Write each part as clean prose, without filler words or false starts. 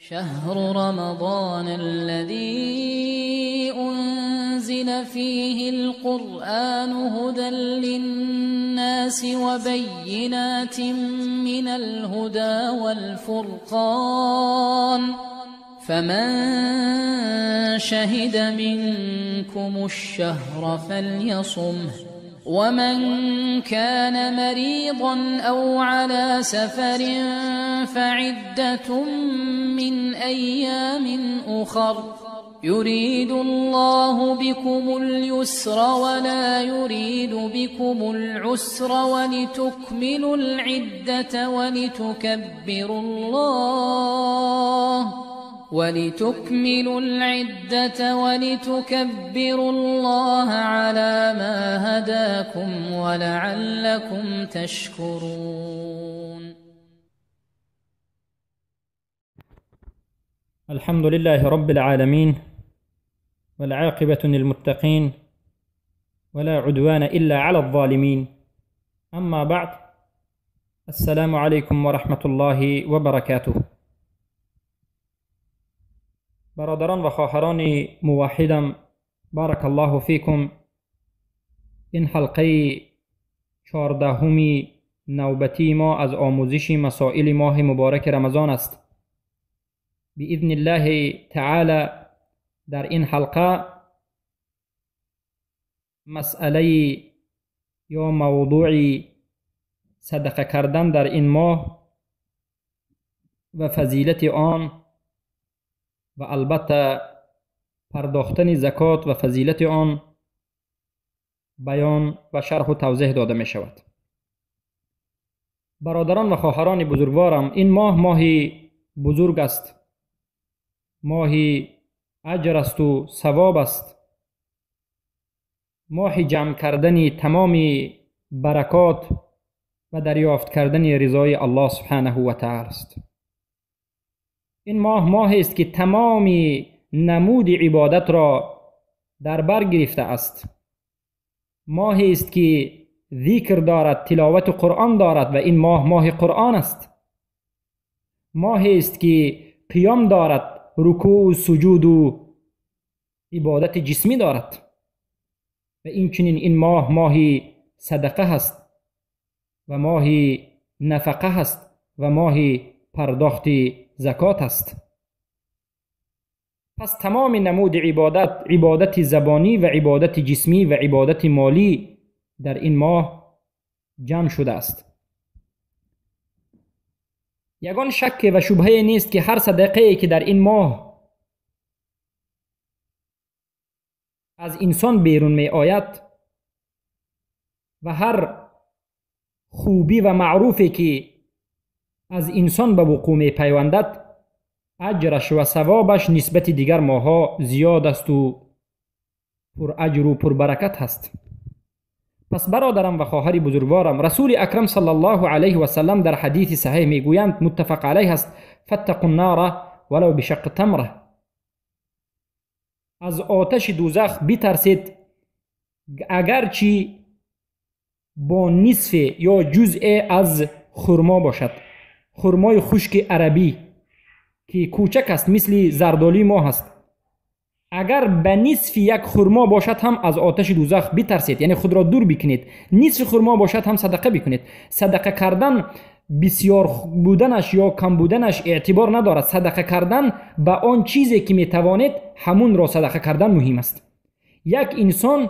شهر رمضان الذي أنزل فيه القرآن هدى للناس وبينات من الهدى والفرقان فمن شهد منكم الشهر فليصمه ومن كان مريضا أو على سفر فعدة من أيام أخر يريد الله بكم اليسر ولا يريد بكم العسر ولتكملوا العدة ولتكبروا الله على ما هداكم ولعلكم تشكرون. الحمد لله رب العالمين، والعاقبة للمتقين، ولا عدوان إلا على الظالمين. أما بعد، السلام عليكم ورحمة الله وبركاته. برادران و خواهران موحدم، بارک الله فیکم. این حلقه 14 نوبتی ما از آموزش مسائل ماه مبارک رمضان است. باذن الله تعالی در این حلقه مسئله یا موضوع صدقه کردن در این ماه و فضیلت آن و البته پرداختن زکات و فضیلت آن بیان و شرح و توضیح داده می شود. برادران و خواهران بزرگوارم، این ماه ماه بزرگ است، ماه اجر است و ثواب است، ماه جمع کردن تمام برکات و دریافت کردن رضای الله سبحانه و تعالی است. این ماه ماه است که تمام نمود عبادت را در بر گرفته است. ماه است که ذکر دارد، تلاوت قرآن دارد و این ماه ماه قرآن است. ماه است که قیام دارد، رکوع و سجود و عبادت جسمی دارد و این چنین این ماه ماه صدقه هست و ماه نفقه هست و ماه پرداخت زکات است. پس تمام نمود عبادت، عبادت زبانی و عبادت جسمی و عبادت مالی در این ماه جمع شده است. یگان شک و شبهه نیست که هر صدقه که در این ماه از انسان بیرون می آید و هر خوبی و معروفی که از انسان به وقوع می پیوندد، اجرش و ثوابش نسبت دیگر ماه‌ها زیاد است و پر اجر و پر برکت هست. پس برادرم و خواهر بزرگوارم، رسول اکرم صلی الله علیه و سلم در حدیث صحیح میگویند، متفق علیه است، فاتقوا النار ولو بشق تمره. از آتش دوزخ بترسید اگرچه با نصف یا جزء از خرما باشد. خرمای خشک عربی که کوچک است، مثل زردآلوی ما هست، اگر به نصف یک خرما باشد هم از آتش دوزخ بترسید، یعنی خود را دور بکنید. نصف خرما باشد هم صدقه بکنید. صدقه کردن بسیار بودنش یا کم بودنش اعتبار ندارد. صدقه کردن به آن چیزی که میتوانید همون را صدقه کردن مهم است. یک انسان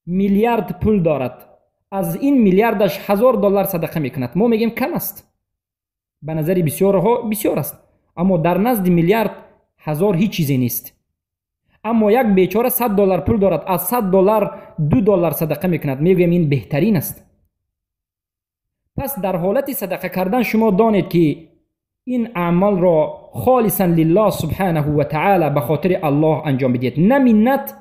میلیارد پول دارد، از این میلیاردش $1000 صدقه میکند. ما میگیم کم است، به نظر بسیارها بسیار است، اما در نزد میلیارد هزار هیچ چیزی نیست. اما یک بیچاره $100 پول دارد، از $100 $2 صدقه میکند، میگویم این بهترین است. پس در حالت صدقه کردن شما دانید که این اعمال را خالصا لله سبحانه و تعالی به خاطر الله انجام بدید، نه منت،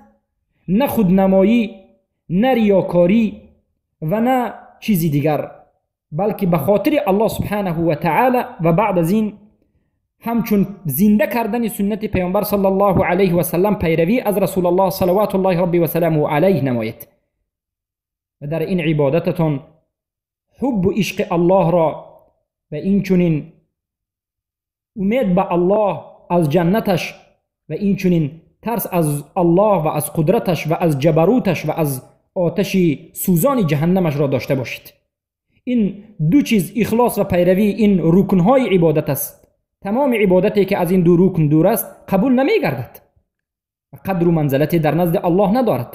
نه خودنمایی، نه ریاکاری و نه چیزی دیگر، بلکه به خاطر الله سبحانه و تعالی. و بعد از این همچون زنده کردن سنت پیامبر صلی الله علیه و سلم، پیروی از رسول الله صلوات الله ربی و سلامه علیه نمایید و در این عبادتتون حب و عشق الله را و این چنین умед ба Аллоҳ аз ҷаннаташ ва инчунин тарс аз Аллоҳ ва аз қудраташ ва аз ҷабаруташ ва аз оташи сӯзони ҷаҳаннамашро дошта бошед. Ин ду чиз, ихлос ва пайравӣ, ин рукнҳои ибодат аст. Тамоми ибодате ки аз ин ду рукн дур аст қабул намегардад ва қадру манзилате дар назди Аллоҳ надорад,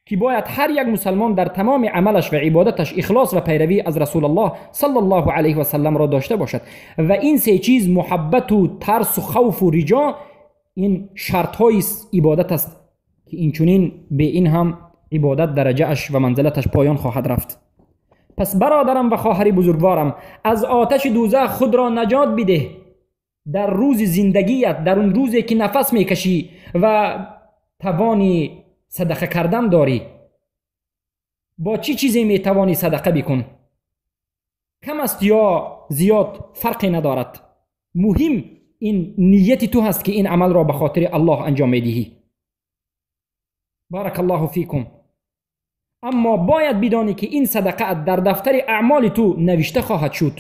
ки бояд ҳар як мусалмон дар тамоми амалаш ва ибодаташ ихлос ва пайравӣ аз Расулаллоҳ саллаллоҳу алайҳи васалламро дошта бошад. Ва ин се чиз, муҳаббату тарсу хавфу риҷо, ин шартҳои ибодат аст ки инчунин бе ин ҳам ибодат дараҷааш ва манзилаташ поён хоҳад рафт. Пас бародарам ва хоҳари бузургворам, аз оташи дӯзах худро наҷот бидеҳ. Дар рӯзи зиндагият, дар он рӯзе ки нафас мекашӣ ва тавони садақа кардан дорӣ, бо чӣ чизе метавонӣ садақа бикун? Кам аст ё зиёд фарқе надорад. Муҳим ин нияти ту ҳаст ки ин амалро ба хотири Аллоҳ анҷом медиҳӣ. Баракаллоҳу фикум. Аммо бояд бидонӣ ки ин садақаат дар дафтари аъмоли ту навишта хоҳад шуд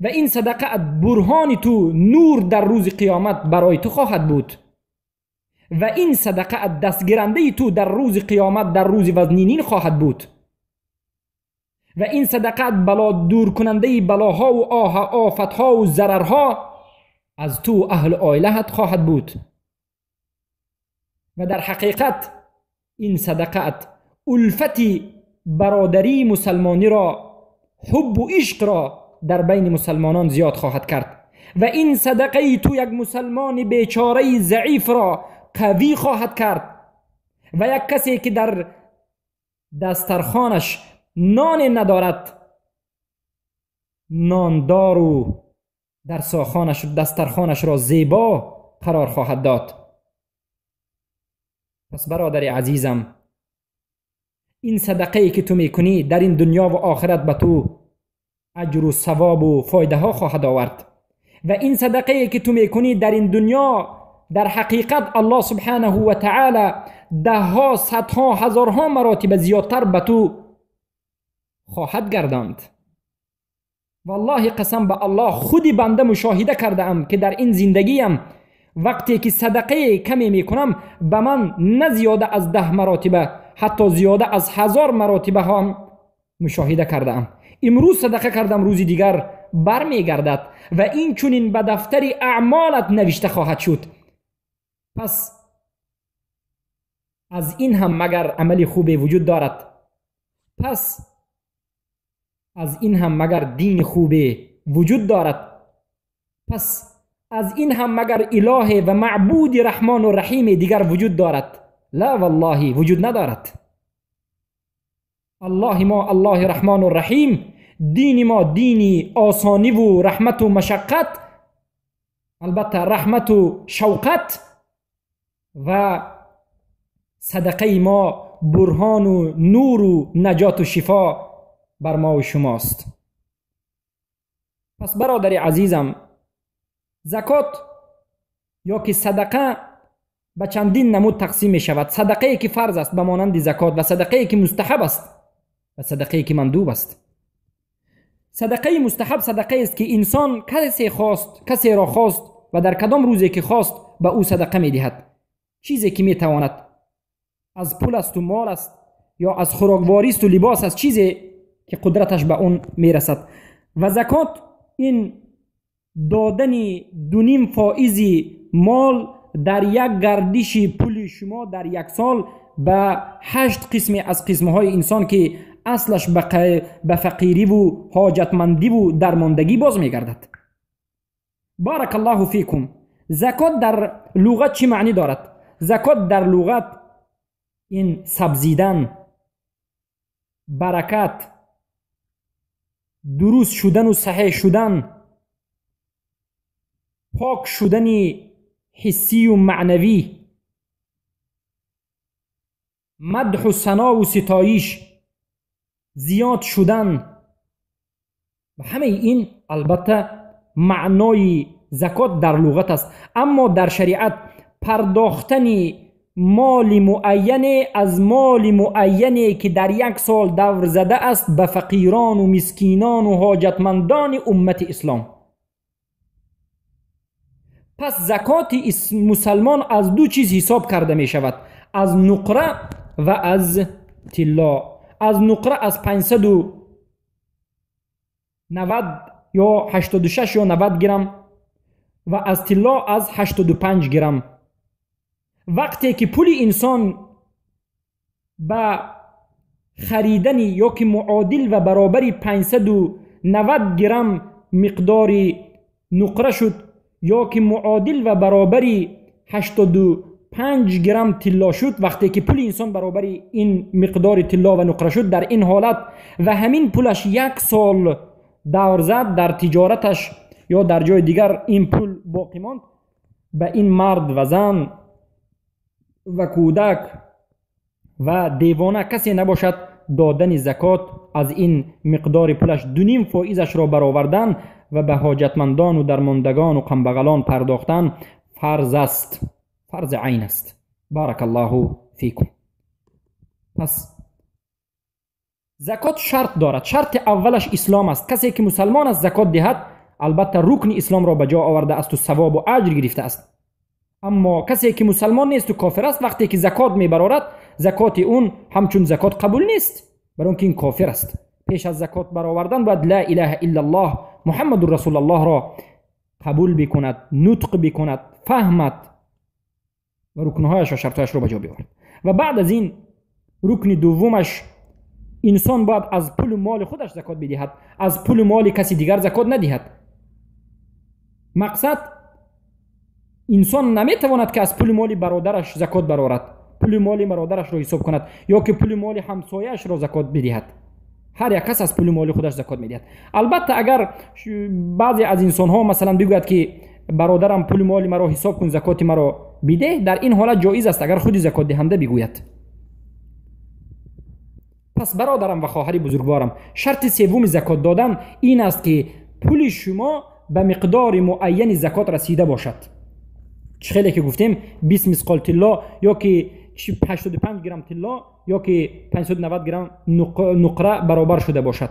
ва ин садақаат бурҳони ту, нур дар рӯзи қиёмат барои ту хоҳад буд ва ин садақаат дастгирандаи ту дар рӯзи қиёмат, дар рӯзи вазнинин хоҳад буд ва ин садақаат бало дуркунандаи балоҳову офатҳову зарарҳо аз ту аҳлу оилаат хоҳад буд. Ва дар ҳақиқат ин садақаат улфати бародарии мусалмониро, ҳуббу ишқро дар байни мусалмонон зиёд хоҳад кард ва ин садақаи ту як мусалмони бечораи заифро қавӣ хоҳад кард ва як касе ки дар дастархонаш ноне надорад, нондору дастархонашро зебо қарор хоҳад дод. Пас бародари азизам, ин садақае ки ту мекунӣ дар ин дунё ва охират ба ту аҷру савобу фоидаҳо хоҳад овард ва ин садақае ки ту мекунӣ дар ин дунё дар ҳақиқат Аллоҳ субҳанаҳу ва таъала даҳҳо, садҳо, ҳазорҳо маротиба зиёдтар ба ту хоҳад гардонд. Валлоҳи қасам ба Аллоҳ, худи банда мушоҳида кардаам ки дар ин зиндагиям вақте ки садақае каме мекунам, ба ман на зиёда аз 10 маротиба, ҳатто зиёда аз 1000 маротиба ҳам мушоҳида кардаам. Имрӯз садақа кардам, рӯзи дигар бармегардад ва инчунин ба дафтари аъмолат навишта хоҳад шуд. Пас аз ин ҳам магар амали хубе вуҷуд дорад? Пас аз ин ҳам магар дини хубе вуҷуд дорад? Пас аз ин ҳам магар илоҳе ва маъбуди раҳмону раҳиме дигар вуҷуд дорад? Ла валлоҳи, вуҷуд надорад. Аллоҳи мо Аллоҳи раҳмону раҳим, дини мо дини осониву раҳмату машаққат, албатта раҳмату шавқат, ва садақаи мо бурҳону нуру наҷоту шифо бар мову шумост. Пас бародари азизам, закот ё ки садақа ба чандин намуд тақсим мешавад. Садақае ки фарз аст ба монанди закот, ва садақае ки мустаҳаб аст ва садақае ки мандуб аст. Садақаи мустаҳаб садақаест ки инсон касеро хост ва дар кадом рӯзе ки хост ба ӯ садақа медиҳад. Чизе ки метавонад, аз пул асту мол аст ё аз хӯроквористу либос аст, чизе ки қудраташ ба он мерасад. Ва закот ин додани 2.5% мол дар як гардиши пули шумо дар як сол ба 8 қисме аз қисмҳои инсон ки аслаш ба фақириву ҳоҷатмандиву дармондагӣ боз мегардад. Баракаллоҳу фикум. Закот дар луғат чӣ маънӣ дорад? Закот дар луғат ин сабзидан, баракат, дуруст шудану саҳеҳ шудан, пок шудани ҳиссию маънавӣ, мадҳу санову ситоиш, зиёд шудан. Ва ҳамаи ин албатта маънои закот дар луғат аст. Аммо дар шариат пардохтани моли муайяне аз моли муайяне ки дар як сол давр зада аст ба фақирону мискинону ҳоҷатмандони уммати ислом. Пас закоти мусалмон аз ду чиз ҳисоб карда мешавад: аз нуқра ва аз тилло. Аз нуқра аз 590 ё 86 ё 90 грамм ва аз тилло аз 85 грамм. Вақте ки пули инсон ба харидани ё ки муодил ва баробари 590 грамм миқдори нуқра шуд ё ки муодил ва баробари 85 грамм тилло шуд, вақте ки пули инсон баробари ин миқдори тилло ва нуқра шуд, дар ин ҳолат ва ҳамин пулаш як сол давр зад дар тиҷораташ ё дар ҷои дигар ин пул боқӣ монд, ба ин мард ва зан ва кӯдак ва девона касе набошад, додани закот аз ин миқдори пулаш 2.5%-ашро баровардан ва ба ҳоҷатмандону дармондагону камбағалон пардохтан фарз аст, фарзи айн аст. Баракаллоҳу фикум. Пас закот шарт дорад. Шарти аввалаш ислом аст. Касе ки мусалмон аст закот диҳад, албатта рукни исломро ба ҷо оварда асту савобу аҷр гирифтааст. Аммо касе ки мусалмон несту кофир аст, вақте ки закот мебарорад, закоти он ҳамчун закот қабул нест, барои он ки ин кофир аст. Пеш аз закот баровардан бояд ла илаҳа иллаллоҳ муҳаммадун расулаллоҳро қабул бикунад, нутқ бикунад, фаҳмад ва рукнҳояш ва шартҳояшро ба ҷо биёварад. Ва баъд аз ин рукни дуввумаш, инсон бояд аз пулу моли худаш закот бидиҳад, аз пулу моли каси дигар закот надиҳад. Мақсад, инсон наметавонад ки аз пули моли бародараш закот барорад, пули моли бародарашро ҳисоб кунад ё ки пули моли ҳамсояашро закот бидиҳад. Ҳар як кас аз пули моли худаш закот медиҳад. Албатта, агар баъзе аз инсонҳо масалан бигӯяд ки бародарам, пули моли маро ҳисоб кун, закоти маро бидеҳ, дар ин ҳолат ҷоиз аст, агар худи закотдиҳанда бигӯяд. Пас бародарам ва хоҳари бузургворам, шарти севуми закот додан ин аст, ки пули шумо ба миқдори муайяни закот расида бошад. Чӣ хеле ки гуфтем, 20 мисқол тилло ё ки 85 грамм тилло ё ки 590 грамм нуқра баробар шуда бошад.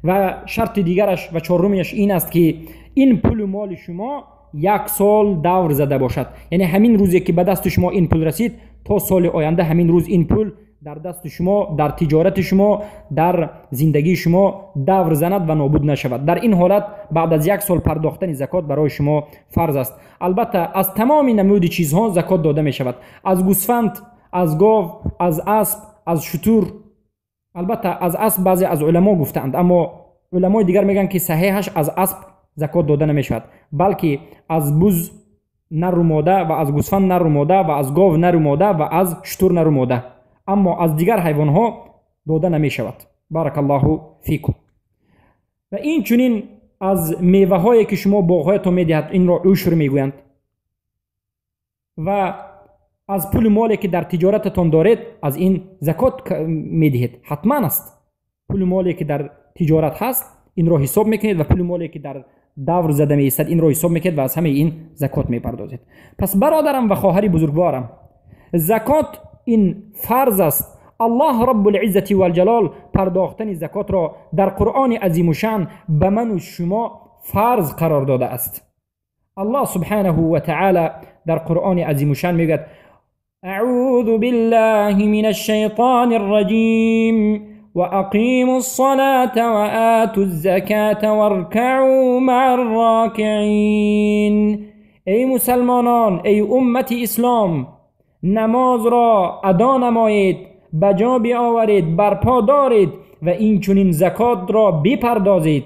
Ва шарти дигараш ва чорумаш ин аст, ки ин пулу моли шумо як сол давр зада бошад, яъне ҳамин рӯзе ки ба дасти шумо ин пул расид, то соли оянда ҳамин рӯз ин пул дар дасти шумо, дар тиҷорати шумо, дар зиндагии шумо давр занад ва нобуд нашавад. Дар ин ҳолат баъд аз як сол пардохтани закот барои шумо фарз аст. Албатта, аз тамоми намуди чизҳо закот дода мешавад: аз гӯсфанд, аз гов, аз асп, аз шутур. Албатта, аз асп баъзе аз уламо гуфтаанд, аммо уламои дигар мегӯянд, ки саҳеҳаш аз асп закот дода намешавад, балки аз буз нару мода ва аз гӯсфанд нару мода ва аз гов нару мода ва аз шутур нару мода, аммо аз дигар ҳайвонҳо дода намешавад. Баракаллоҳу фикум. Ва инчунин аз меваҳое ки шумо боғҳоятон медиҳад, инро ушр мегӯянд, ва аз пули моле ки дар тиҷорататон доред, аз ин закот медиҳед, ҳатман аст. Пули моле ки дар тиҷорат ҳаст, инро ҳисоб мекунед ва пули моле ки дар давр зада меистад, инро ҳисоб мекунед ва аз ҳамаи ин закот мепардозед. Пас бародарам ва хоҳари бузургворам, закот ин фарз аст. Аллоҳ раббулиззати валҷалол пардохтани закотро дар Қуръони азимушан ба ману шумо фарз қарор додааст. Аллоҳ субҳанаҳу ва таъала дар Қуръони азимушан мегӯяд: أعوذ بالله من الشيطان الرجيم، وأقيموا الصلاة وآتوا الزكاة واركعوا مع الراكعين. ای مسلمانان، ای امت اسلام، نماز را ادا نمایید، به جا بیاورید، برپا دارید و این چنین زکات را بپردازید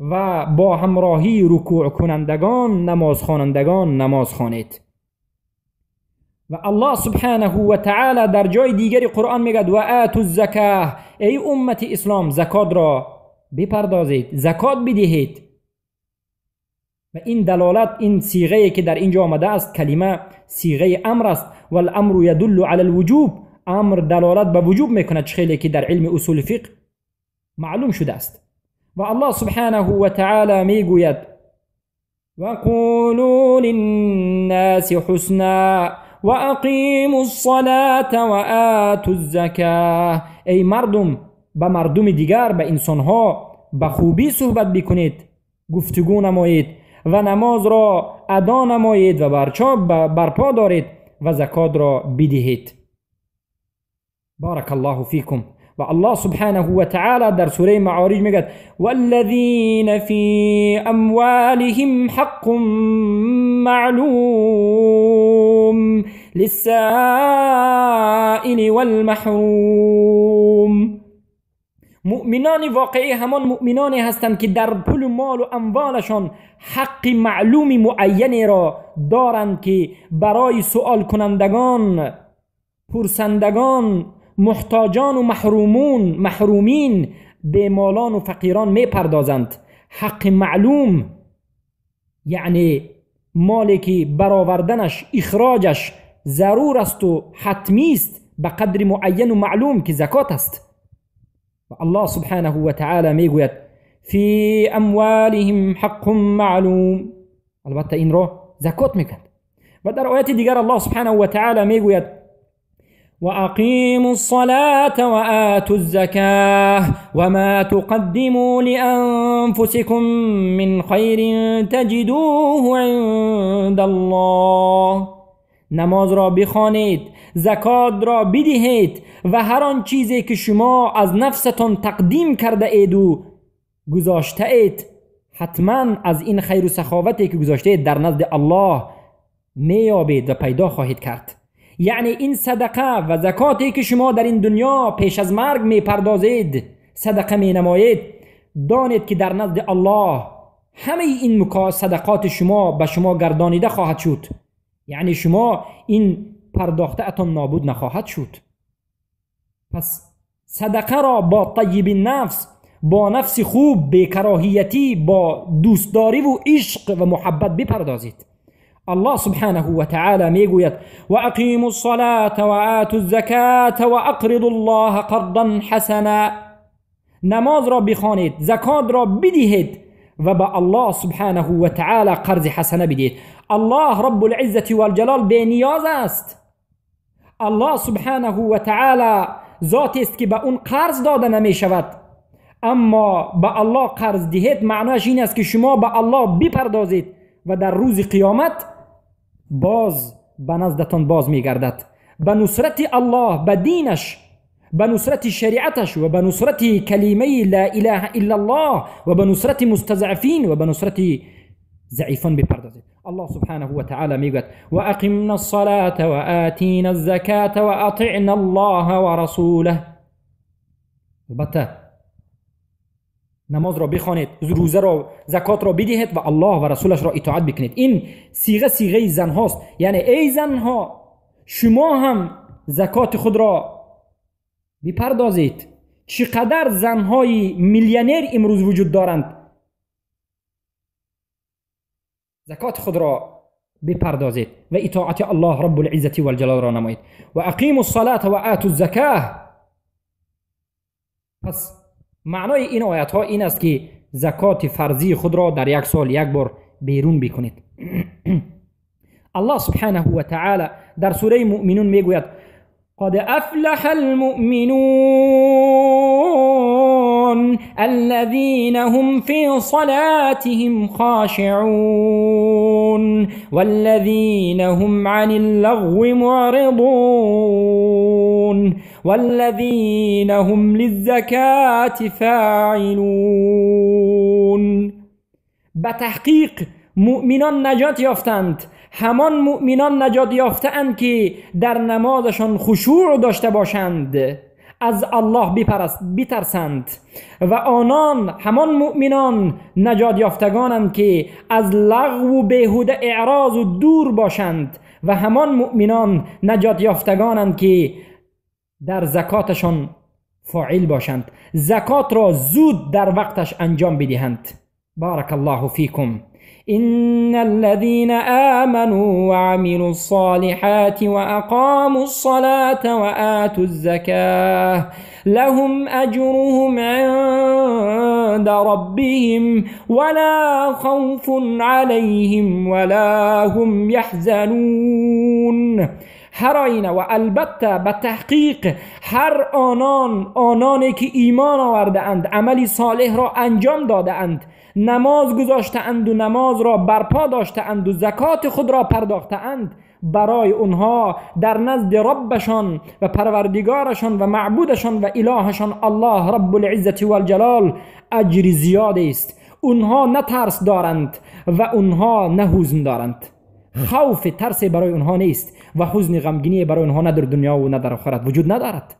و با همراهی رکوع کنندگان، نماز خوانندگان نماز خوانید. و الله سبحانه و تعالی در جای دیگری قرآن میگد: و آتوا الزکاه، ای امت اسلام، زکات را بپردازید، زکات بدهید. و این دلالت، این صیغه که در اینجا آمده است، کلمه صیغه امر است. والامر یدل علی الوجوب، امر دلالت به وجوب میکند، خیلی که در علم اصول فقه معلوم شده است. و الله سبحانه و تعالی میگوید: وقولوا للناس حسنا وأقیموا الصلاة وآتوا الزکاه. ای مردم، به مردم دیگر، به انسانها به خوبی صحبت بکنید، گفتگو نمایید و نماز را ادا نمایید و برپا دارید و زکات را بدهید. بارک الله فیکم. و الله سبحانه و تعالی در سوره معارج میگه والذین فی اموالهم حق معلوم للسائل والمحروم. مؤمنان واقعی همان مؤمنانی هستند که در پول و مال و اموالشان حق معلوم معینی را دارند که برای سؤال کنندگان، پرسندگان، محتاجان و محرومین، بیمالان و فقیران میپردازند. حق معلوم یعنی مالی که برآوردنش، اخراجش ضرور است و حتمی است به قدر معین و معلوم که زکات است. و الله سبحانه و تعالی میگوید فی اموالهم حق معلوم، البته این را زکات میکند. و در آیت دیگر الله سبحانه و تعالی میگوید وأقيموا الصلاة وآتوا الزكاة وما تقدموا لأنفسكم من خير تجدوه عند الله. نماز را بخوانید، زکات را بدهید و هر آن چیزی که شما از نفستان تقدیم کرده اید و گذاشته اید، حتما از این خیر و سخاوتی که گذاشته اید در نزد الله میابید و پیدا خواهید کرد. یعنی این صدقه و زکاتی که شما در این دنیا پیش از مرگ میپردازید، صدقه مینمایید، دانید که در نزد الله همه این صدقات شما به شما گردانیده خواهد شد. یعنی شما این پرداخته اتان نابود نخواهد شد. پس صدقه را با طیب نفس، با نفس خوب، بی کراهیتی، با دوستداری و عشق و محبت بپردازید. الله سبحانه و تعالی میگوید و اقیموا الصلاة و آتوا الزکاة و اقرضوا الله قرضا حسنا. نماز را بخوانید، زکات را بدهید و به الله سبحانه و تعالی قرض حسنه بدهید. الله رب العزة والجلال بی نیاز است. الله سبحانه و تعالی ذاتی است که به اون قرض داده نمی شود، اما به الله قرض دهید معناش این است که شما به الله بپردازید و در روز قیامت باز به نزدتان باز میگردد. به نصرت الله، به دینش، به نصرت شریعتش و به نصرت کلمه لا اله الا الله و به نصرت مستضعفین و به نصرت ضعیفان بپردازید. الله سبحانه و تعالی میگوید و اقمنا الصلاة و آتینا الزکاة و اطعنا الله و رسوله. البته نماز را بخوانید، روزه را، زکات را بدهید و الله و رسولش را اطاعت بکنید. این صیغه صیغه زن هاست. یعنی ای زنها، شما هم زکات خود را بپردازید. چقدر زنهای میلیونر امروز وجود دارند، زکات خود را بپردازید و اطاعت الله رب العزة والجلال را نمایید. و اقیموا الصلاة و آتوا الزکاة. پس معنای این آیت ها این است که زکات فرضی خود را در یک سال یک بار بیرون بکنید. الله سبحانه و تعالی در سوره مؤمنون میگوید قد افلح المؤمنون الذين هم في صلاتهم خاشعون والذين هم عن اللغو معرضون والذين هم للزكاة فاعلون. به تحقیق مؤمنان نجات یافتند، همان مؤمنان نجات یافتند که در نمازشان خشوع داشته باشند، از الله بترسند، و آنان همان مؤمنان نجات یافتگانند که از لغو و بیهوده اعراض و دور باشند، و همان مؤمنان نجات یافتگانند که در زکاتشان فاعل باشند، زکات را زود در وقتش انجام بدهند. بارک الله فیکم. إن الذين آمنوا وعملوا الصالحات وأقاموا الصلاة وآتوا الزكاة لهم أجرهم عند ربهم ولا خوف عليهم ولا هم يحزنون. هر آینه و البته به تحقیق هر آنانی که ایمان آورده اند، عمل صالح را انجام داده اند، намоз гузоштаанд و намоз را برپا داشته‌اند و زکات خود را پرداخته‌اند، برای اونها در نزد ربشان و پروردگارشان و معبودشان و الهشان الله رب العزة والجلال اجر زیاد است. اونها نه ترس دارند و اونها نه حزن دارند. خوف ترس برای اونها نیست و حزن غمگینی برای اونها نه در دنیا و نه در آخرت وجود ندارد.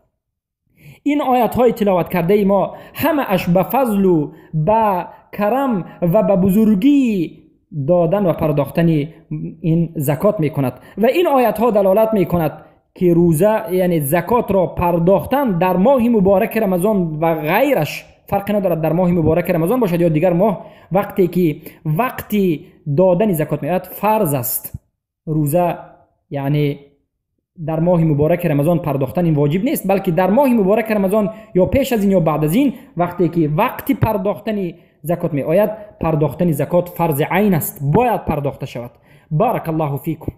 این آیت های تلاوت کرده ما همه اش به فضل و به کرم و به بزرگی دادن و پرداختن این زکات میکند و این آیت ها دلالت میکند که روزه یعنی زکات را پرداختن در ماه مبارک رمضان و غیرش فرق ندارد، در ماه مبارک رمضان باشد یا دیگر ماه، وقتی که وقتی دادن زکات میآید فرض است. روزه یعنی در ماه مبارک رمضان پرداختن این واجب نیست، بلکه در ماه مبارک رمضان یا پیش از این یا بعد از این وقتی که وقتی پرداختن زکات می آید، پرداختن زکات فرض عین است، باید پرداخته شود. بارک الله فیکم.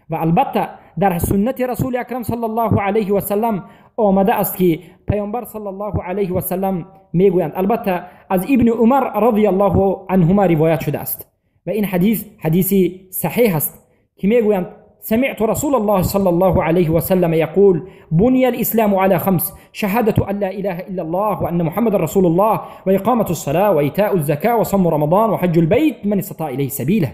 و البته در سنت رسول اکرم صلی الله علیه و سلم آمده است که پیامبر صلی الله علیه و سلم میگویند، البته از ابن عمر رضی الله عنهما روایت شده است و این حدیث حدیث صحیح است که میگویند سمعت رسول الله صلى الله عليه وسلم يقول بني الإسلام على خمس: شهادة أن لا إله إلا الله وأن محمد رسول الله وإقامة الصلاة وإيتاء الزكاة وصوم رمضان وحج البيت من استطاع إليه سبيله.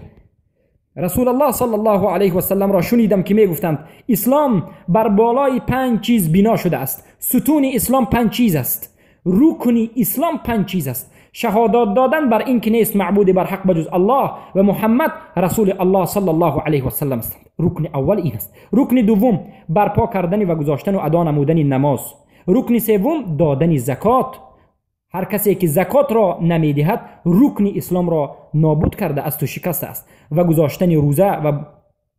رسول الله صلی الله علیه و سلم را شنیدم که می گفتند اسلام بر بالای 5 چیز بنا شده است. ستون اسلام 5 چیز است. رکن اسلام 5 چیز است. شهادت دادن بر این که نیست معبود بر حق بجز الله و محمد رسول الله صلی الله علیه و سلم است. رکن اول این است. رکن دوم برپا کردن و گذاشتن و ادا نمودن نماز. رکن سوم دادن زکات. هر کسی که زکات را نمیدهد رکن اسلام را نابود کرده است و شکسته است. و گذاشتن روزه و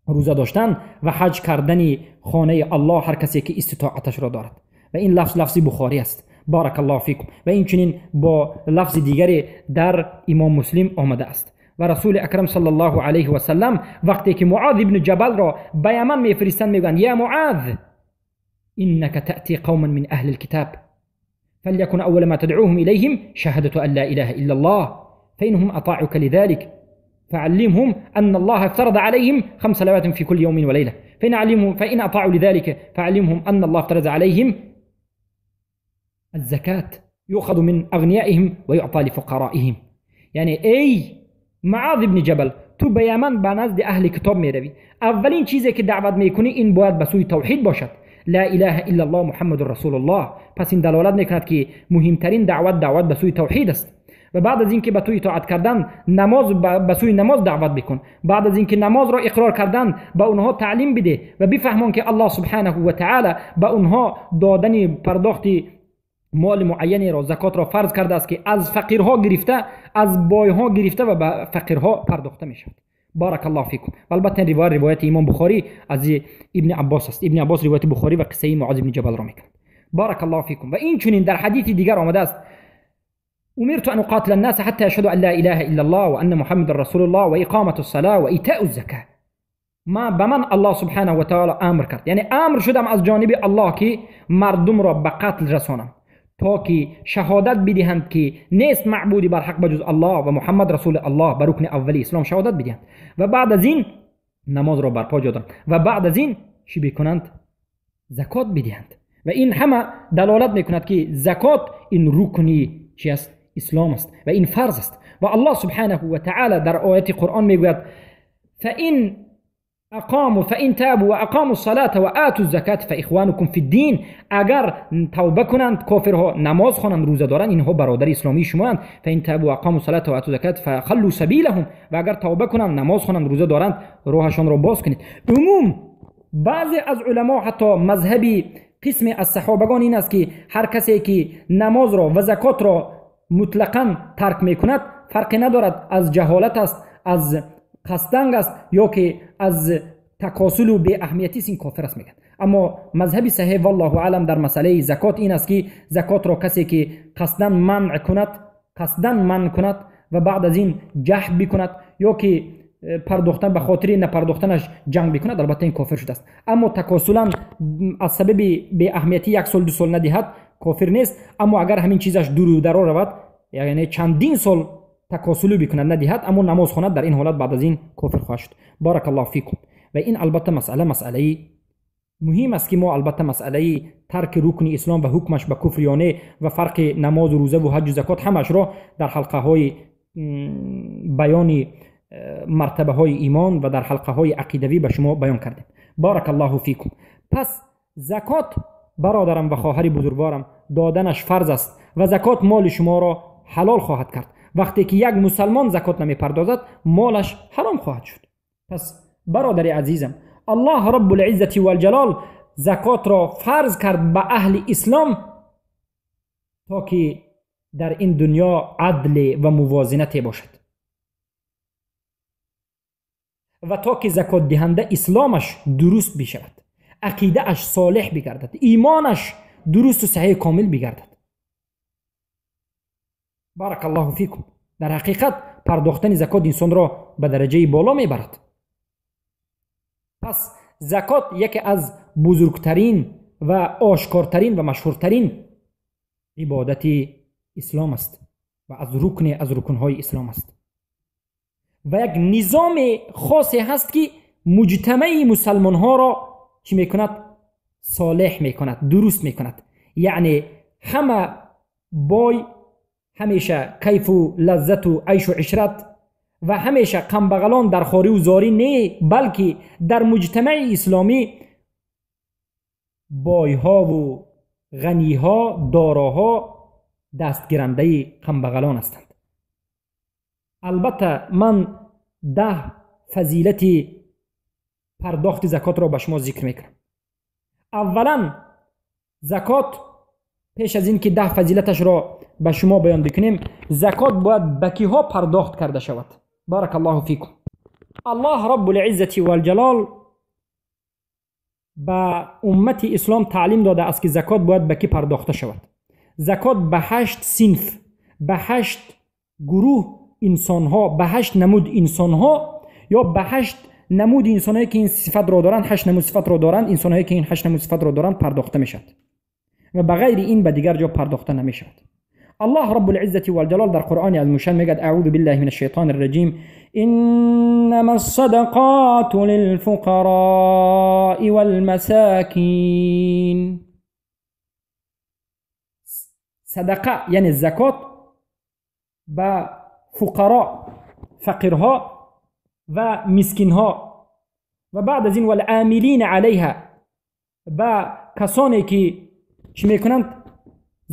روزه داشتن و حج کردن خانه الله هر کسی که استطاعتش را دارد. و این لفظ لفظ بخاری است. بارک الله فیکم. و این چنین با لفظ دیگری در امام مسلم آمده است. و رسول اکرم صلی الله علیه و سلم وقتی که معاذ ابن جبل را به یمن میفرستند میگویند یا معاذ انك تأتي قوما من اهل الكتاب فليكن اول ما تدعوهم اليهم شهادة ان لا اله الا الله فإنهم اطاعوك لذلك فعلمهم ان الله افترض عليهم 5 صلوات في كل يوم وليلة فإن اطاعوا لذلك فعلمهم ان الله افترض عليهم الزكاة يؤخذ من اغنيائهم ويعطى لفقرائهم. یعنی ای معاذ ابن جبل تو به یمن به نزد اهل کتاب میروی، اولین چیزی که دعوت میکنی این باید به سوی توحید باشد، لا اله الا الله محمد رسول الله. پس این دلالت میکند که مهمترین دعوت دعوت به سوی توحید است. و بعد از اینکه به تو اطاعت کردن نماز به سوی نماز دعوت بکن. بعد از اینکه نماز را اقرار کردن به اونها تعلیم بده و بفهمان که الله سبحانه و تعالی به اونها دادن پرداخت مال معینی را زکات را فرض کرده است که از فقیرها گرفته، از بایها گرفته و به فقیرها پرداخته می شود. بارک الله فیکم. و البته این روایت روایت امام بخاری از ابن عباس است. ابن عباس روایت بخاری و قصه معاذ بن جبل را میکند. بارک الله فیکم. و این چنین در حدیث دیگر آمده است امرت ان اقاتل الناس حتى يشهدوا ان لا اله الا الله وان محمد رسول الله واقامه الصلاه وايتاء الزكاه. ما به من الله سبحانه و تعالی امر کرد، یعنی امر شدم از جانب الله که مردم را به قتل رسانم تا که شهادت بدهند که نیست معبودی بر حق بجز الله و محمد رسول الله، بر رکن اولی اسلام شهادت بدهند و بعد از این نماز را برپا جادند و بعد از این چی بکنند؟ زکات بدهند. و این همه دلالت میکند که زکات این رکنی چی است؟ اسلام است و این فرض است. و الله سبحانه و تعالی در آیت قرآن میگوید فإن اقاموا فإن تابوا واقاموا الصلاة وآتوا الزكاة فإخوانكم في الدين. اگر توبه کنند کافرها، نماز خوانند، روزه دارند، اینها برادر اسلامی شما اند. فإن تابوا واقاموا الصلاة وآتوا الزكاة فخلوا سبیلهم. و اگر توبه کنند، نماز خوانند، روزه دارند، راهشان را باز کنید. عموم بعضی از علما حتی مذهبی قسم از صحابگان این است که هر کسی که نماز را و زکات را مطلقا ترک میکند فرقی ندارد از جهالت است، از قصدنگ است یا که از تکاسل و بی اهمیتی است، این کافر است میگن. اما مذهب صحیح والله اعلم در مسئله زکات این است که زکات را کسی که قصدا منع کند، قصدا منع کند و بعد از این جحد بکند یا که پرداختن به خاطر نپرداختنش جنگ بکند، البته این کافر شده است. اما تکاسلا از سبب بی اهمیتی 1 سال 2 سال ندهد کافر نیست. اما اگر همین چیزش دور و درا رود، یعنی چندین سال такосулӣ бикунад, надиҳад, аммо намоз хонад, дар ин ҳолат баъд аз ин кофир хоҳад шуд. Барак Аллоҳу фикум. Ва ин албатта масъалаи муҳим аст, ки мо албатта масъалаи тарки рукни ислом ва ҳукмаш ба куфр ё не ва фарқи намозу рӯзаву ҳаҷу закот ҳамаашро дар ҳалқаҳои баёни мартабаҳои имон ва дар ҳалқаҳои ақидавӣ ба шумо баён кардем. Барак Аллоҳу фикум. Пас закот, бародарам ва хоҳари бузургворам, доданаш фарз аст ва закот моли шуморо ҳалол хоҳад кард. Вақте ки як мусалмон закот намепардозад, молаш ҳаром хоҳад шуд. Пас бародари азизам, Аллоҳ Раббул-Иззати вал-Ҷалол закотро фарз кард ба аҳли ислом, то ки дар ин дунё адл ва мувозинате бошад ва то ки закотдиҳанда исломаш дуруст бишавад, ақидааш солеҳ бигардад, имонаш дурусту саҳеҳ комил бигардад. Барак Аллоҳу фикум. Дар ҳақиқат пардохтани закот инсонро ба дараҷаи боло мебарад. Пас закот яке аз бузургтарин ва ошкортарин ва машҳуртарин ибодати ислом аст ва аз рукне аз рукнҳои ислом аст ва як низоми хосе ҳаст, ки муҷтамаи мусалмонҳоро чӣ мекунад? Солеҳ мекунад, дуруст мекунад. Яъне ҳама бой ҳамеша кайфу лаззату айшу ишрат ва ҳамеша камбағалон дар хориву зорӣ не, балки дар муҷтамаи исломӣ бойҳову ғаниҳо, дороҳо дастгирандаи камбағалон ҳастанд. Албатта ман 10 фазилати пардохти закотро ба шумо зикр мекунам. Аввалан, закот пеш аз ин ки 10 фазилаташро ба шумо баён бикунем, закот бояд ба киҳо пардохт карда шавад? Барак Аллоҳу фикум. Аллоҳ Раббул-Иззати вал-Ҷалол ба уммати ислом таълим додааст, ки закот бояд ба кӣ пардохта шавад. Закот ба 8 синф, ба 8 гурӯҳ инсонҳо, ба 8 намуд инсонҳо ё ба 8 намуди инсонҳое ки ин сифатро доранд, 8 намуд сифатро доранд, инсонҳое ки ин 8 намуд сифатро доранд пардохта мешавад ва ба ғайри ин ба дигар ҷо пардохта намешавад. Аллоҳ Раббул-Иззати вал-Ҷалол дар Қуръони азимушшаън мегӯяд: аъузу биллаҳи минаш шайтонир раҷим, иннамас садақоту лилфуқарои валмасакин. Садақа яъне закот ба фуқаро, фақирҳо ва мискинҳо ва баъд аз ин валъамилина алайҳа, ба касоне ки чӣ мекунанд?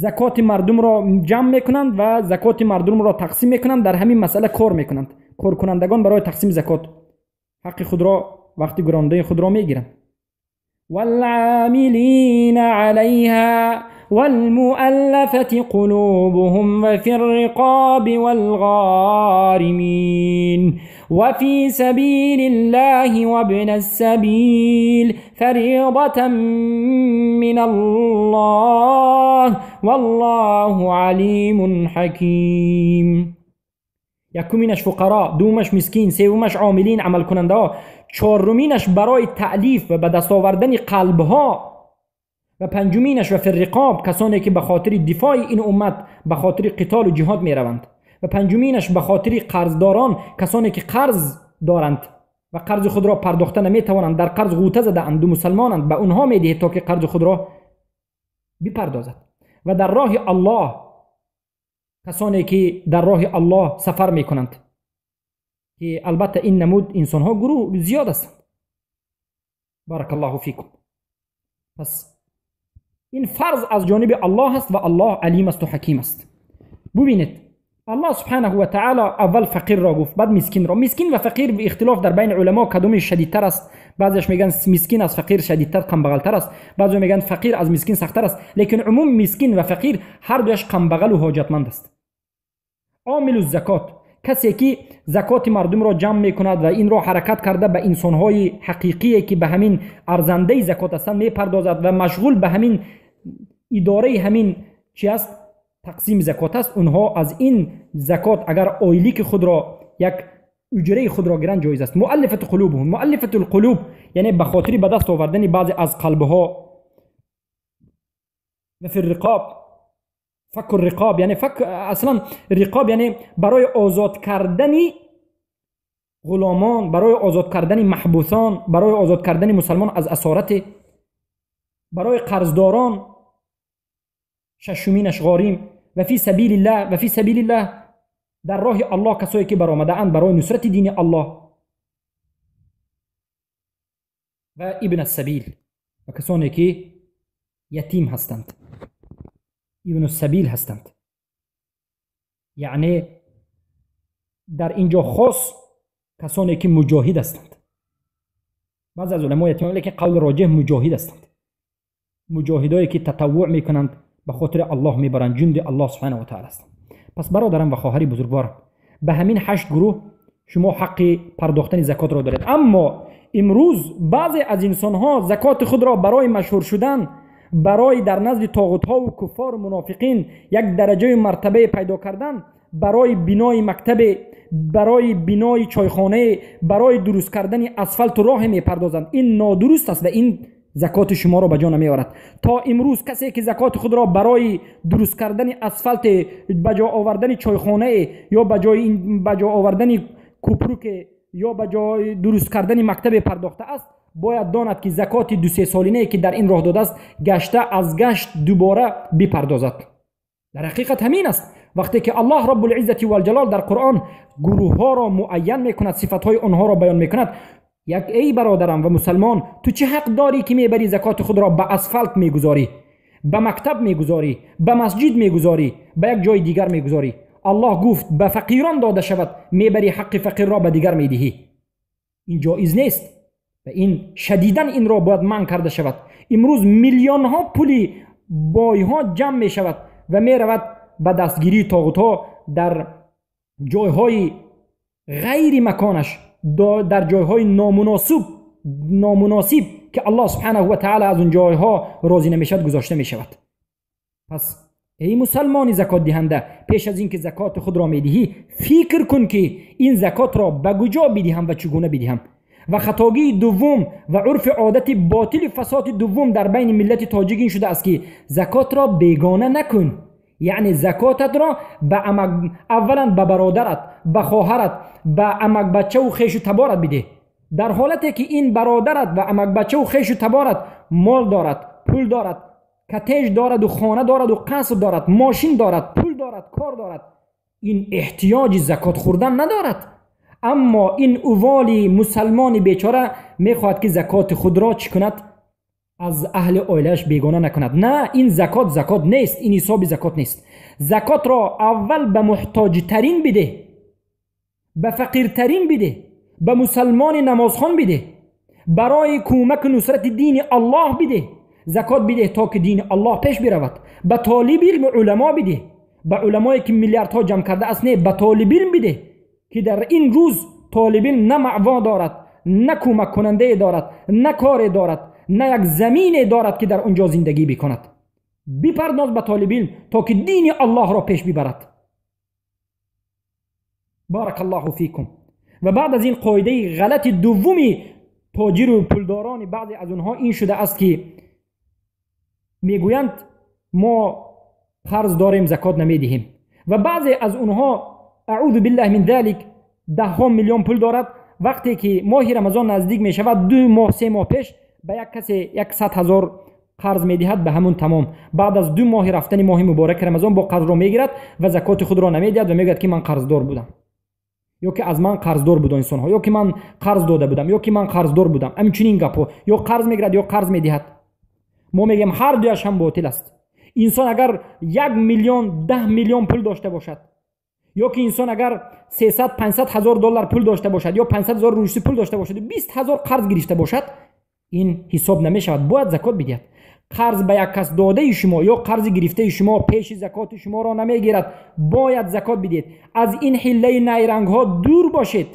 Закоти мардумро ҷамъ мекунанд ва закоти мардумро тақсим мекунанд, дар ҳамин масъала кор мекунанд. Коркунандагон барои тақсими закот ҳаққи худро вақти гурондаи худро мегиранд. والعاملين عليها والمؤلفة قلوبهم وفي الرقاب والغارمين وفي سبيل الله وابن السبيل فريضة من الله والله عليم حكيم. якуминаш фуқаро, думаш мискин, севумаш омилин амалкунандаҳо, чоруминаш барои таълиф ва ба даст овардани қалбҳо ва панҷуминаш ва фирриқоб, касоне ки ба хотири дифои ин уммат, ба хотири қитолу ҷиҳод мераванд, ва панҷуминаш ба хотири қарздорон, касоне ки қарз доранд ва қарзи худро пардохта наметавонанд, дар қарз ғӯта задаанд, мусалмонанд, ба онҳо медиҳед то ки қарзи худро бипардозад. Ва дар роҳи Аллоҳ, касоне ки дар роҳи Аллоҳ сафар мекунанд, ки албатта ин намуд инсонҳо гурӯҳ зиёд ҳастанд. Баракаллоҳу фикум. Пас ин фарз аз ҷониби Аллоҳ аст ва Аллоҳ алим асту ҳаким аст. Бубинед, Аллоҳ субҳанаҳу ва таъоло аввал фақирро гуфт, баъд мискинро. Мискин ва фақир ихтилоф дар байни уламо кадоми шадидтар аст. Баъзеаш мегӯянд мискин аз фақир шадидтар, камбағалтар аст, баъзео мегӯянд фақир аз мискин сахттар аст. Лекин умум мискин ва фақир ҳар дуяш камбағалу ҳоҷатманд аст. Омилу закот, касе ки закоти мардумро ҷамъ мекунад ва инро ҳаракат карда ба инсонҳои ҳақиқие ки ба ҳамин арзандаи закот ҳастанд мепардозад ва машғул ба ҳамин идораи ҳамин чи аст, тақсими закот аст, онҳо аз ин закот агар ойлики худро, як уҷраи худро гиранд ҷоиз аст. Муаллифату қулубуҳум, муаллифатул қулуб яъне ба хотири ба даст овардани баъзе аз қалбҳо. Ва фи риқоб, Фак риқоб, яъне фак аслан риқоб, яъне барои озод кардани ғуломон, барои озод кардани маҳбусон, барои озод кардани мусалмон аз асорат, барои қарздорон. Шашуминаш ғорим. Ва фи сабилиллаҳ, ва фи сабилиллаҳ дар роҳи Аллоҳ, касое ки баромадаанд барои нусрати дини Аллоҳ. Ва ибн ассабил, ва касоне ки ятим ҳастанд, ибн ассабил ҳастанд. Яъне дар инҷо хос касоне ки муҷоҳид ҳастанд. Баъзе аз уламо ятим, лекин қавли роҷеҳ муҷоҳид ҳастанд. Муҷоҳидое ки татаввуъ мекунанд, ба хотири Аллоҳ мебаранд, ҷунди Аллоҳ субҳанаҳу ва таъала ҳастанд. Пас бародарам ва хоҳари бузургворам, ба ҳамин 8 гурӯҳ шумо ҳаққи пардохтани закотро доред. Аммо имрӯз баъзе аз инсонҳо закоти худро барои машҳур шудан, барои дар назди тоғутҳову куффору мунофиқин як дараҷаю мартабае пайдо кардан, барои бинои мактабе, барои бинои чойхонае, барои дуруст кардани асфалту роҳе мепардозанд. Ин нодуруст аст ва ин закоти шуморо ба ҷо намеорад. То имрӯз касе ки закоти худро барои дуруст кардани асфалте, ба ҷо овардани чойхонае ё ба ҷо овардани купруке ё ба ҷои дуруст кардани мактабе пардохта аст, бояд донад ки закоти 2-3 солинае ки дар ин роҳ додааст, гашта аз гашт дубора бипардозад. Дар ҳақиқат ҳамин аст. Вақте ки Аллоҳ Раббулиззати валҷалол дар Қуръон гурӯҳҳоро муайян мекунад, сифатҳои онҳоро баён мекунад, як эй бародарам ва мусалмон, ту чӣ ҳақ дорӣ ки мебарӣ закоти худро ба асфалт мегузорӣ, ба мактаб мегузорӣ, ба масҷид мегузорӣ, ба як ҷои дигар мегузорӣ? Аллоҳ гуфт ба фақирон дода шавад, мебарӣ ҳаққи фақирро ба дигар медиҳӣ. Ин ҷоиз нест ва ин шадидан инро бояд манъ карда шавад. Имрӯз миллионҳо пули бойҳо ҷамъ мешавад ва меравад ба дастгирии тоғутҳо дар ҷойҳои ғайри маконаш, дар ҷойҳои номуносиб ки Аллоҳ субҳанаҳу ва таъала аз он ҷойҳо розӣ намешавад гузошта мешавад. Пас эй мусалмони закотдиҳанда, пеш аз ин ки закоти худро медиҳӣ, фикр кун ки ин закотро ба куҷо бидиҳам ва чӣ гуна бидиҳам. Ва хатогии дуввум ва урфи одати ботили фасоди дуввум дар байни миллати тоҷик ин шудааст ки закотро бегона накун. Яъне закотатро аввалан ба бародарат, ба хоҳарат, ба амакбачаву хешу таборат бидеҳ. Дар ҳолате ки ин бародарат ва амакбачаву хешу таборат мол дорад, пул дорад, катеж дораду хона дораду қаср дорад, мошин дорад, пул дорад, кор дорад, ин эҳтиёҷи закот хӯрдан надорад. Аммо ин уволи мусалмони бечора мехоҳад ки закоти худро чӣ кунад? Аз аҳли оилааш бегона накунад. На, ин закот закот нест, ин ҳисоби закот нест. Закотро аввал ба муҳтоҷтарин бидеҳ, ба фақиртарин бидеҳ, ба мусалмони намозхон бидеҳ, барои кӯмаку нусрати дини Аллоҳ бидеҳ. Закот бидеҳ то ки дини Аллоҳ пеш биравад. Ба толиби илму уламо бидеҳ, ба уламое ки миллиардҳо ҷамъ кардааст не, ба толиби илм бидеҳ ки дар ин рӯз толиби илм на маъво дорад, на кӯмаккунандае дорад, на коре дорад, на як замине дорад ки дар он ҷо зиндагӣ бикунад. Бипардоз ба толиби илм то ки дини Аллоҳро пеш бибарад. Баракаллоҳу фикум. Ва баъд аз ин қоидаи ғалати дуввуми тоҷиру пулдорони баъзе аз онҳо ин шудааст ки мегӯянд мо қарз дорем, закот намедиҳем. Ва баъзе аз онҳо аъузу биллаҳи мин залик даҳҳо миллион пул дорад, вақте ки моҳи Рамазон наздик мешавад, 2 моҳ 3 моҳ пеш ба як касе 100 000 қарз медиҳад, ба ҳамун тамом. Баъд аз 2 моҳи рафтани моҳи мубораки Рамазон бо қарзро мегирад ва закоти худро намедиҳад ва мегӯяд ки ман қарздор будам, ё ки аз ман қарздор буд инсонҳо, ё ки ман қарз дода будам, ё ки ман қарздор будам. Ҳамчунин гапҳо, ё қарз мегирад ё қарз медиҳад. Мо мегӯем ҳар дуяш ҳам ботил аст. Инсон агар 1 миллион 10 миллион пул дошта бошад, ё ки инсон агар 300-500 ҳазор доллар пул дошта бошад, ё 500 ҳазор русӣ пул дошта бошад, 20 ҳазор қарз гирифта бошад, ин ҳисоб намешавад, бояд закот бидиҳад. Қарз ба як кас додаи шумо ё қарзи гирифтаи шумо пеши закоти шуморо намегирад, бояд закот бидиҳед. Аз ин ҳиллаи найрангҳо дур бошед.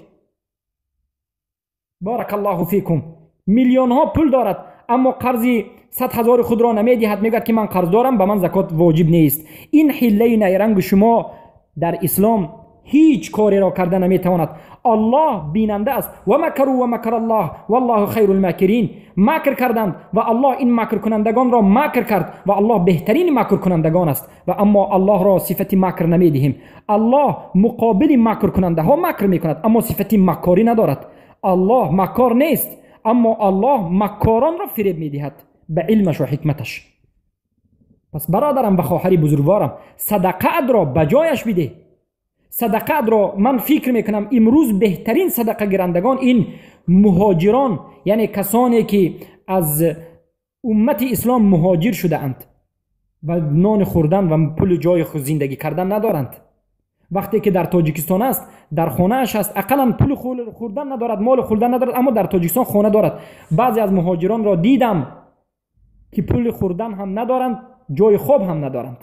Баракаллоҳу фикум. Миллионҳо пул дорад, аммо қарзи 100 ҳазори худро намедиҳад, мегӯяд ки ман қарз дорам, ба ман закот воҷиб нест. Ин ҳиллаи найранги шумо дар ислом ҳеҷ кореро карда наметавонад. Аллоҳ бинанда аст. Ва макару ва макар Аллоҳ валлоҳу хайрул макирин. Макр карданд ва Аллоҳ ин макркунандагонро макр кард ва Аллоҳ беҳтарини макркунандагон аст. Ва аммо Аллоҳро сифати макр намедиҳем. Аллоҳ муқобили макркунандаҳо макр мекунад, аммо сифати маккорӣ надорад. Аллоҳ маккор нест, аммо Аллоҳ маккоронро фиреб медиҳад ба илмаш ва ҳикматаш. Пас бародарам ва хоҳари бузургворам, садақаатро ба ҷояш бидеҳ. Садақаатро ман фикр мекунам имрӯз беҳтарин садақагирандагон ин муҳоҷирон, яъне касоне ки аз уммати ислом муҳоҷир шудаанд ва нони хӯрдан ва пули ҷои зиндагӣ кардан надоранд. Вақте ки дар Тоҷикистон аст, дар хонааш аст, ақаллан пули хӯрдан надорад, моли хӯрдан надорад, аммо дар Тоҷикистон хона дорад. Баъзе аз муҳоҷиронро дидам ки пули хӯрдан ҳам надоранд, ҷои хоб ҳам надоранд.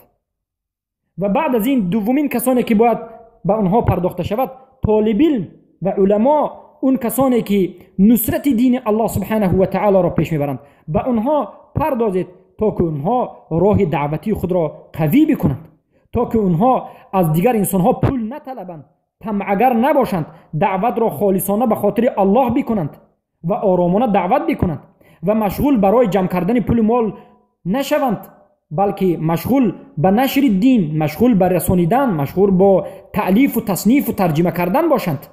Ва баъд аз ин дуввумин касоне ки бояд ба онҳо пардохта шавад, толибилм ва уламо, он касоне ки нусрати дини Аллоҳ субҳанаҳу ва таолоро пеш мебаранд, ба онҳо пардозед то ки онҳо роҳи даъватии худро қавӣ бикунанд, то ки онҳо аз дигар инсонҳо пул наталабанд, тамъагар набошанд, даъватро холисона ба хотири Аллоҳ бикунанд ва оромона даъват бикунанд ва машғул барои ҷамъ кардани пулу мол нашаванд, балки машғул ба нашри дин, машғул ба расонидан, машғул бо таълифу таснифу тарҷима кардан бошанд.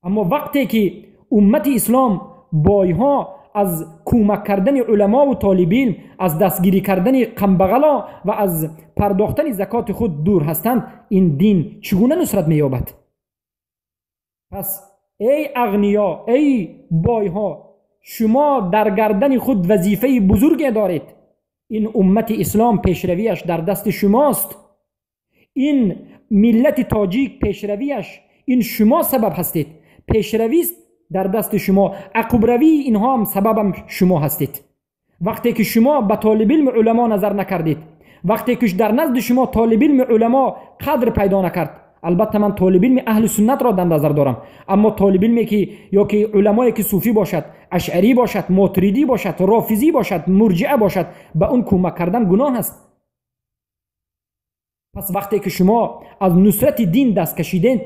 Аммо вақте ки уммати ислом бойҳо аз кӯмак кардани уламову толибилм, аз дастгирӣ кардани камбағало ва аз пардохтани закоти худ дур ҳастанд, ин дин чӣ гуна нусрат меёбад? Пас эй ағниё, эй бойҳо, шумо дар гардани худ вазифаи бузурге доред. Ин уммати ислом пешравиаш дар дасти шумост. Ин миллати тоҷик пешравиаш ин шумо сабаб ҳастед. Пешравист дар дасти шумо, ақубравии инҳо ҳам сабабам шумо ҳастед. Вақте ки шумо ба толибилму уламо назар накардед, вақте ки дар назди шумо толибилму уламо қадр пайдо накард, албатта ман толибилми аҳли суннатро дар назар дорам, аммо толибилме ки ё ки уламое ки суфӣ бошад, ашъарӣ бошад, мотуридӣ бошад, рофизӣ бошад, мурҷиа бошад, ба он кӯмак кардан гуноҳ аст. Пас вақте ки шумо аз нусрати дин даст кашидед,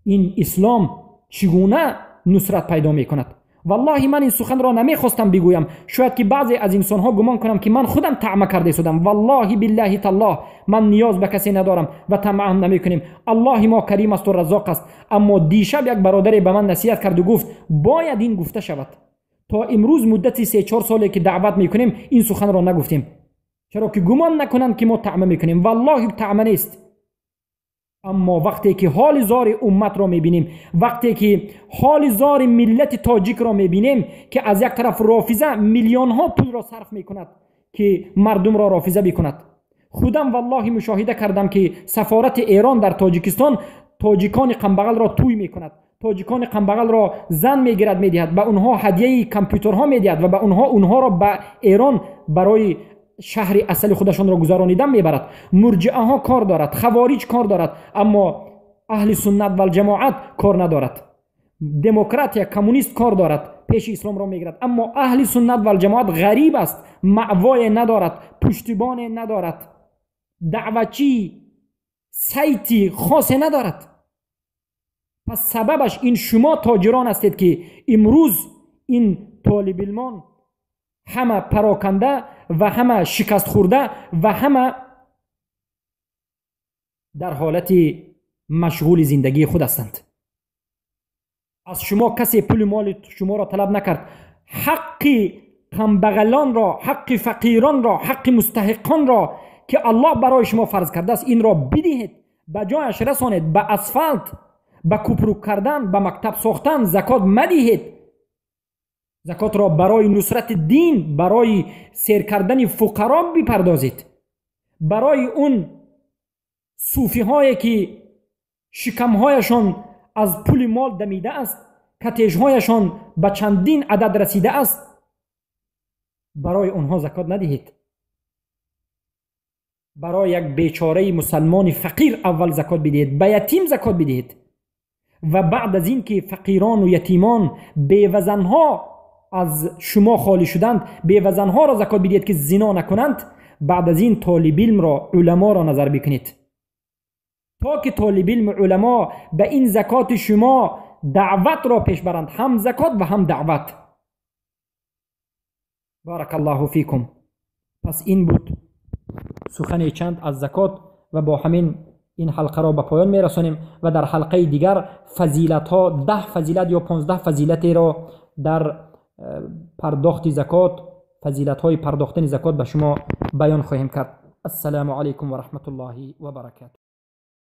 ин ислом чӣ гуна нусрат пайдо мекунад? Валлоҳи ман ин суханро намехостам бигӯям, шояд ки баъзе аз инсонҳо гумон кунам ки ман худам таъма карда истодам. Валлоҳи биллаҳи таллоҳ, ман ниёз ба касе надорам ва тамъа ҳам намекунем. Аллоҳи мо карим асту раззоқ аст. Аммо дишаб як бародаре ба ман насиҳат карду гуфт бояд ин гуфта шавад. То имрӯз муддати 3-4 соле ки даъват мекунем ин суханро нагуфтем, чаро ки гумон накунанд ки мо таъма мекунем. Валлоҳи таъма нест. Аммо вақте ки ҳоли зори умматро мебинем, вақте ки ҳоли зори миллати тоҷикро мебинем, ки аз як тараф рофиза миллионҳо пулро сарф мекунад ки мардумро рофиза бикунад. Худам валлоҳи мушоҳида кардам ки сафорати Эрон дар Тоҷикистон тоҷикони камбағалро тӯй мекунад, тоҷикони камбағалро зан мегирад, медиҳад, ба онҳо ҳадияи компютерҳо медиҳад ва ба онҳоро ба Эрон барои шаҳри асали худашонро гузаронидан мебарад. Мурҷиаҳо кор дорад, хавориҷ кор дорад, аммо аҳли суннат валҷамоат кор надорад. Демократия, коммунист кор дорад, пеши исломро мегирад, аммо аҳли суннат валҷамоат ғариб аст, маъвое надорад, пуштибоне надорад, даъватчии сайти хосе надорад. Пас сабабаш ин шумо тоҷирон ҳастед ки имрӯз ин толибилмон ҳама пароканда ва ҳама шикастхӯрда ва ҳама дар ҳолати машғули зиндагии худ ҳастанд. Аз шумо касе пули моли шуморо талаб накард. Ҳаққи камбағалонро, ҳаққи фақиронро, ҳаққи мустаҳиқонро ки Аллоҳ барои шумо фарз кардааст, инро бидиҳед, ба ҷояш расонед, ба асфалт, ба купрук кардан, ба мактаб сохтан закот мадиҳед. Закотро барои нусрати дин, барои сер кардани фуқаро бипардозед, барои он суфиҳое ки шикамҳояшон аз пули мол дамида аст, катежҳояшон ба чандин адад расида аст, барои онҳо закот надиҳед. Барои як бечораи мусалмони фақир аввал закот бидиҳед, ба ятим закот бидиҳед ва баъд аз ин ки фақирону ятимон, бевазанҳо аз шумо холӣ шуданд, бевазанҳоро закот бидиҳед ки зино накунанд, баъд аз ин толибилмро, уламоро назар бикунед. То ки толибилму уламо ба ин закоти шумо даъватро пеш баранд, ҳам закот ва ҳам даъват. Баракаллоҳу фикум. Пас ин буд сухане чанд аз закот ва бо ҳамин ин ҳалқаро ба поён мерасонем ва дар ҳалқаи дигар фазилатҳо, 10 фазилат ё 15 фазилатеро дар пардохти закот, фазилатҳои пардохтани закот ба шумо баён хоҳем кард. Ассалому алайкум ва раҳматуллоҳи ва баракатуҳ.